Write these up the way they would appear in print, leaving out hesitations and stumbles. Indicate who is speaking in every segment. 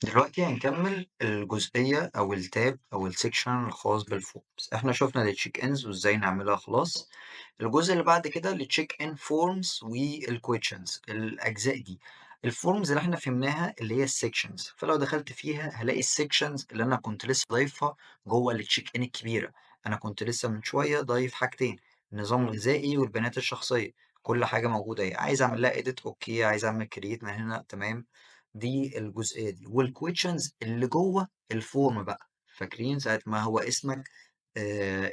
Speaker 1: دلوقتي هنكمل الجزئية أو ال tab أو ال section الخاص بال forms. احنا شفنا ال check ins وازاي نعملها خلاص. الجزء اللي بعد كده ال check in forms وال questions، الأجزاء دي ال forms اللي احنا فهمناها اللي هي ال sections، فلو دخلت فيها هلاقي ال sections اللي انا كنت لسه ضايفها جوه ال check in الكبيرة. انا كنت لسه من شوية ضايف حاجتين، النظام الغذائي والبيانات الشخصية، كل حاجة موجودة اهي. عايز اعمل لها edit okay، عايز اعمل create من هنا تمام. دي الجزئية دي. وال questions اللي جوه ال form بقى، فاكرين ساعة ما هو اسمك،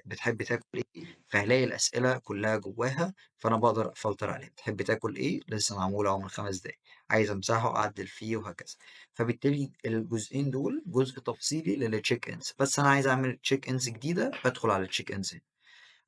Speaker 1: بتحب تاكل ايه، فهلاقي الأسئلة كلها جواها، فأنا بقدر أفلتر عليها. بتحب تاكل ايه، لسه معمولة أهو من 5 دقايق، عايز أمسحه أعدل فيه وهكذا. فبالتالي الجزئين دول جزء تفصيلي لل check ins، بس أنا عايز أعمل check ins جديدة بدخل على ال check ins هنا.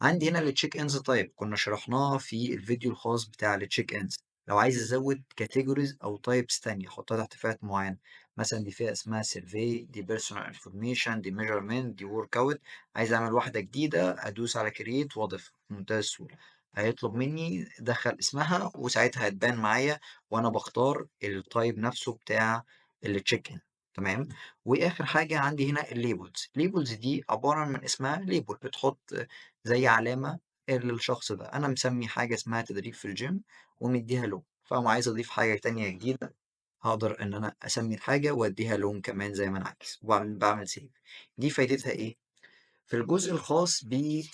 Speaker 1: عندي هنا ال check ins type كنا شرحناها في الفيديو الخاص بتاع ال check ins. لو عايز ازود categories او types تانية احطها تحت فئات معينة، مثلا دي فئة اسمها survey، دي personal information، دي measurement، دي workout. عايز اعمل واحدة جديدة ادوس على create واضيفها بمنتهى السهولة. هيطلب مني ادخل اسمها وساعتها هتبان معايا وانا بختار ال type نفسه بتاع ال check in تمام. واخر حاجة عندي هنا ال labels. ال labels دي عبارة من اسمها label، بتحط زي علامة للشخص ده. أنا مسمي حاجة اسمها تدريب في الجيم ومديها لون، فأنا عايز أضيف حاجة تانية جديدة هقدر إن أنا أسمي الحاجة وأديها لون كمان زي ما أنا عايز، وبعمل save. دي فايدتها إيه؟ في الجزء الخاص بال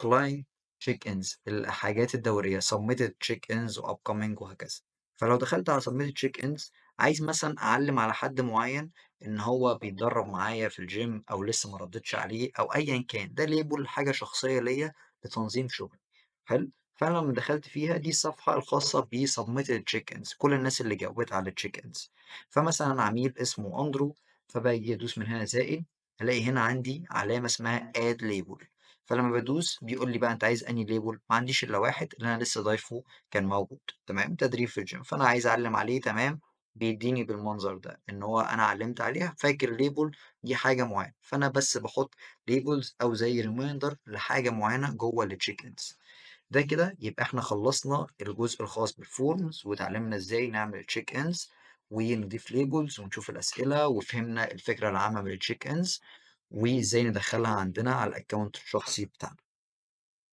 Speaker 1: client check ins، الحاجات الدورية submitted check ins و upcoming وهكذا. فلو دخلت على submitted check ins، عايز مثلا أعلم على حد معين إن هو بيتدرب معايا في الجيم أو لسه ما ردتش عليه أو أيا كان، ده label حاجة شخصية ليا لتنظيم شغلي. حلو. فأنا لما دخلت فيها دي الصفحة الخاصة ب submitted check ins، كل الناس اللي جاوبت على check ins. فمثلا عميل اسمه أندرو، فباجي أدوس من هنا زائد، هلاقي هنا عندي علامة اسمها add label. فلما بدوس بيقول لي بقى أنت عايز أنهي label؟ ما عنديش إلا واحد اللي أنا لسه ضايفه كان موجود تمام، تدريب في الجيم، فأنا عايز أعلم عليه تمام. بيديني بالمنظر ده إن هو أنا علمت عليها، فاكر label دي حاجة معينة، فأنا بس بحط labels أو زي reminder لحاجة معينة جوه ال check ins. ده كده يبقى إحنا خلصنا الجزء الخاص بال forms وتعلمنا إزاي نعمل check ins ونضيف labels ونشوف الأسئلة، وفهمنا الفكرة العامة من ال check ins وإزاي ندخلها عندنا على ال account الشخصي بتاعنا.